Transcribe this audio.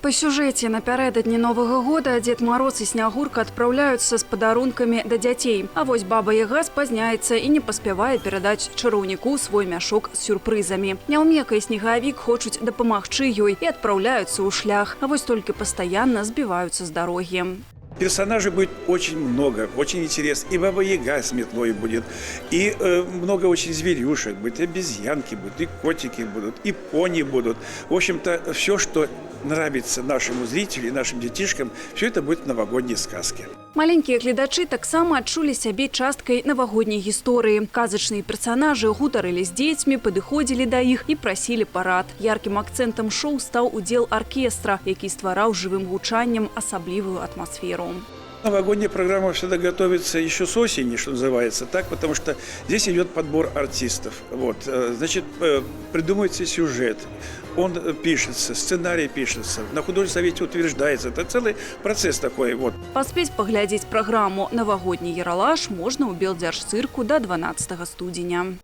Па сюжэце напярэдадні Новага года Дзед Мароз і Снягурка адпраўляюцца з падарункамі да дзяцей. А вось Баба Яга спазняецца і не паспявае перадаць чараўніку свой мяшок з сюрпрызамі. Няўмека і Снегавік хочуць дапамагчы ёй і адпраўляюцца ў шлях, а вось толькі пастаянна збіваюцца з дарогі. Персонажей будет очень много, очень интересно. И Баба Яга с метлой будет, и много очень зверюшек будет, и обезьянки будут, и котики будут, и пони будут. В общем-то, все, что нравится нашему зрителю и нашим детишкам, все это будет в новогодней сказке. Маленькія гледачы таксама адчулі сябе часткай навагодняй гісторыі. Казачныя персанажы гутарылі з дзецьмі, падыходзілі да іх і прасілі парад. Яркім акцэнтам шоу стаў удзел аркестра, які ствараў жывым гучаннем асаблівую атмасферу. Новогодняя программа всегда готовится еще с осени, что называется, так, потому что здесь идет подбор артистов. Вот, значит, придумывается сюжет, он пишется, сценарий пишется, на художественном совете утверждается. Это целый процесс такой. Вот. Паспець паглядзець праграму «Навагодні Ералаш» можна ў Белдзяржцырку да 12 студзеня.